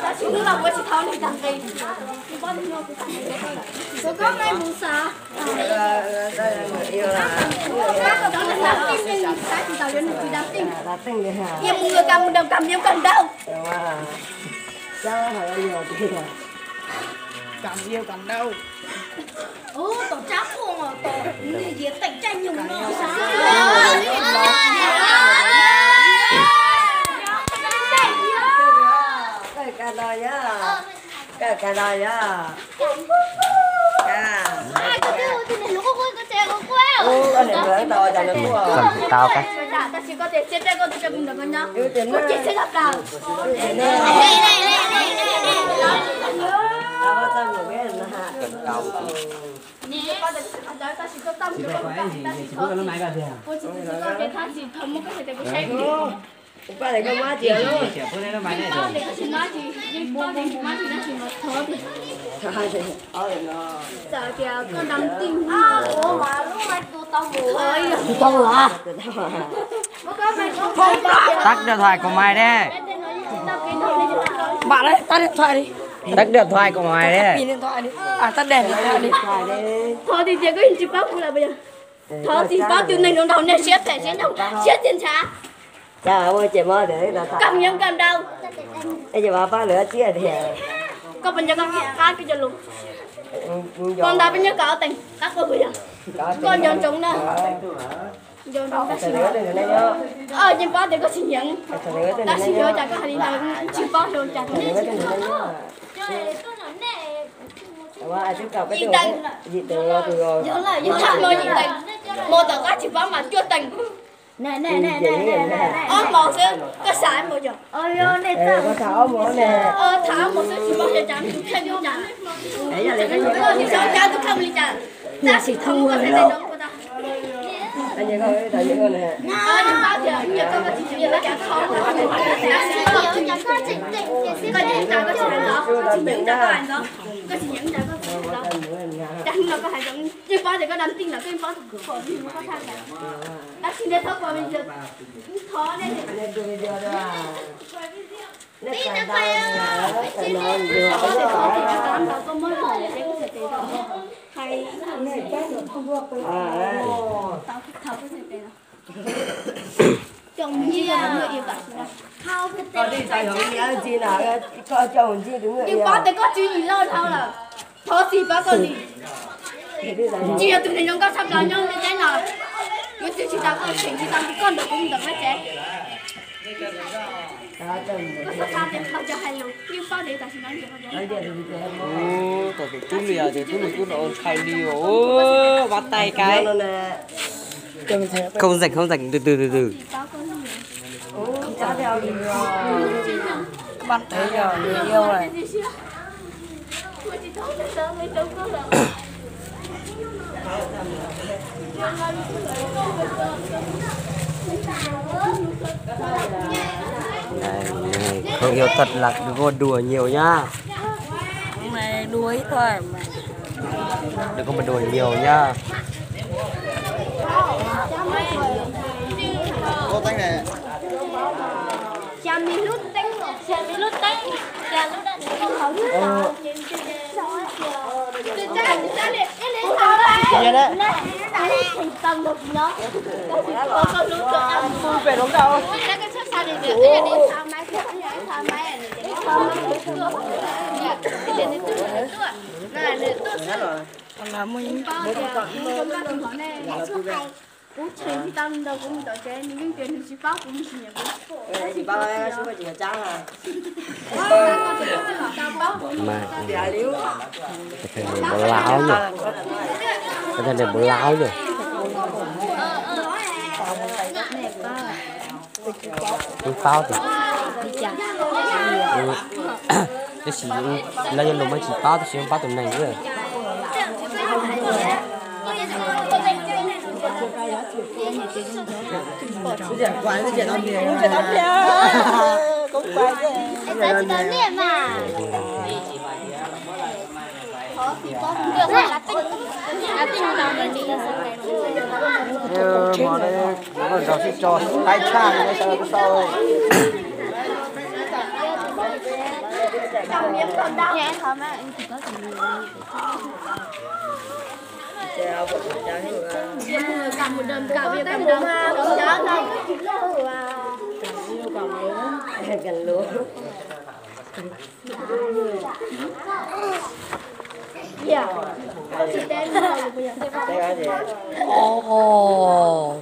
Tab sis hnub no kuv tsis thov nws tag nqi. Kuv pom nws no kuv tag nqi. Kuv koj nqaij mus xav. Cia mus kam mus nrau kam yau kam ntau. Kam yau kam ntau. Ub, tom tsab phuaj tom nws yiav teem caij nyoog no. Koj ka no yog, koj ka no yog. Tau ka. Tắt điện thoại của mày đi. Bạn ấy tắt điện thoại đi. Tắt điện thoại của mày đi. Tắt đèn đi. Thov tias tias koj tsis paub kuv lawm puas yog? Thov tsis paub tus neeg zoo nraug nej siab phem siab nyoog siab txias ntshav. Kam yau kam ntau. Koj puas nco koj qab koj cov lus? Koj ntawd peb nyob kom teem qab koj puas yog? Koj nco ntsoov na. Nco ntsoov tab sis, yeej paub tias koj tsis nyeem, tab sis yuav cas koj hais li ntawd, tsis paub yuav cas. Yim teev, yog lawm, yog lawm, yim teev, mus tom qab tsis paub mas cuaj teev. Ob hmos xwb, koj xav mus yog? Tham ob hmos xwb tsis paub yog cas, tus kheej li cas, tus kheej li cas, tab sis thov koj hais tias Yeej paub tias koj dab tij lawm, koj yeej paub tus kwv pom tus koj tshaj ntawd. Tab sis nej txhob pom me ntsis, thov nej. Yeej paub tias koj tswv yim loj dhau lawm, thov txim pab koj li. Tsis yog tus neeg zoo nkauj tshaj plaws nyob ntiaj teb no, yuav tsis tau koj tseem tsis tau koj nrog kuv mus tom qab tsev. Koj xav xav tias qhov cov hais lus yeej paub tias tam sim no. Tus tub li os, tus tub li tub no ntshai li os, ua tais kais. Không rảnh, không rảnh, từ từ, từ từ. Này, này, không yêu thật là đừng có đùa nhiều nhá. Đừng có mà đùa nhiều nhá. Kuv tseem tsis tau nrog kuv mus tom tsev, nws yeej tias nws tsis paub kuv, nws tsis nyiam kuv. Mas, npau laub nyuj, npau laub nyuj. Twb paub tias, tab sis lawv yuav lus mas tsis paub, tab sis paub tus neeg xwb. Hmos no zog sib tso taib tshaj no sawv daws tuaj sau. Nghe em thơm á, em chỉ có thơm. Cà lúa. Ồ.